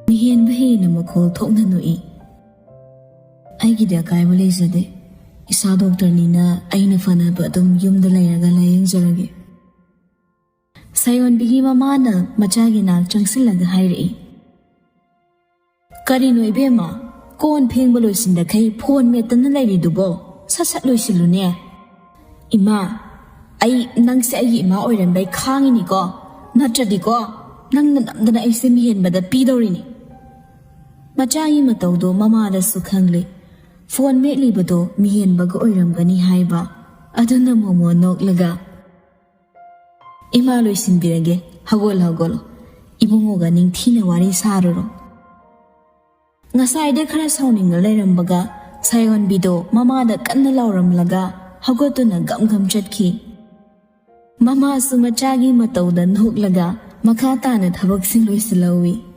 ꯃꯤꯍꯦꯟꯕ ꯍꯦꯟꯅ ꯃꯈꯣꯜ ꯊꯣꯛꯅ ꯅꯣꯛꯏ꯫ "ꯑꯩꯒꯤꯗꯤ ꯑꯀꯥꯏꯕ ꯂꯩꯖꯗꯦ꯫ ꯏꯁꯥ ꯗꯣꯛꯇꯔꯅꯤꯅ ꯑꯩꯅ ꯐꯅꯕ ꯑꯗꯨꯝ ꯌꯨꯝꯗ ꯂꯩꯔꯒ ꯂꯥꯌꯦꯡꯖꯔꯒꯦ꯫" ꯁꯥꯌꯣꯟꯕꯤꯒꯤ ꯃꯃꯥꯅ ꯃꯆꯥꯒꯤ ꯅꯥꯛ ꯆꯪꯁꯤꯜꯂꯒ ꯍꯥꯏꯔꯛꯏ꯫ "ꯀꯔꯤꯅꯣ ꯏꯕꯦꯝꯃ, ꯀꯣꯟ ꯐꯦꯡꯕ ꯂꯣꯏꯁꯤꯟꯗꯈꯩ ꯐꯣꯟ ꯃꯦꯠꯇꯅ ꯂꯩꯔꯤꯗꯨꯕꯣ? ꯁꯠ ꯁꯠ ꯂꯣꯏꯁꯤꯜꯂꯨꯅꯦ꯫" "ꯏꯃꯥ, ꯑꯩ, ꯅꯪꯁꯦ ꯑꯩꯒꯤ ꯏꯃꯥ ꯑꯣꯏꯔꯝꯕꯩ ꯈꯥꯡꯉꯤꯅꯤꯀꯣ, ꯅꯠꯇ꯭ꯔꯗꯤꯀꯣ ꯅꯪꯅ ꯅꯝꯗꯅ ꯑꯩꯁꯦ ꯃꯤꯍꯦꯟꯕꯗ ꯄꯤꯗꯧꯔꯤꯅꯤ꯫" ꯃꯆꯥꯒꯤ ꯃꯇꯧꯗꯣ ꯃꯃꯥꯗꯁꯨ ꯈꯪꯂꯦ꯫ ꯐꯣꯟ ꯃꯦꯠꯂꯤꯕꯗꯣ ꯃꯤꯍꯦꯟꯕꯒ ꯑꯣꯏꯔꯝꯒꯅꯤ ꯍꯥꯏꯕ꯫ ꯑꯗꯨꯅ ꯃꯣꯃꯣ ꯅꯣꯛꯂꯒ, "ꯏꯃꯥ ꯂꯣꯏꯁꯤꯟꯕꯤꯔꯒꯦ, ꯍꯧꯒꯠꯂꯣ, ꯍꯧꯒꯠꯂꯣ꯫ ꯏꯕꯨꯡꯉꯣꯒ ꯅꯤꯡꯊꯤꯅ ꯋꯥꯔꯤ ꯁꯥꯔꯨꯔꯣ꯫" ꯉꯁꯥꯏꯗ ꯈꯔ ꯁꯥꯎꯅꯤꯡꯅ ꯂꯩꯔꯝꯕꯒ ꯁꯥꯌꯣꯟꯕꯤꯗꯣ ꯃꯃꯥꯗ ꯀꯟꯅ ꯂꯥꯎꯔꯝꯂꯒ ꯍꯧꯒꯠꯇꯨꯅ ꯒꯝ ꯒꯝ ꯆꯠꯈꯤ꯫ ꯃꯃꯥꯁꯨ ꯃꯆꯥꯒꯤ ꯃꯇꯧꯗ ꯅꯣꯛꯂꯒ ꯃꯈꯥ ꯇꯥꯅ ꯊꯕꯛꯁꯤꯡ ꯂꯣꯏꯁꯤꯜꯍꯧꯏ꯫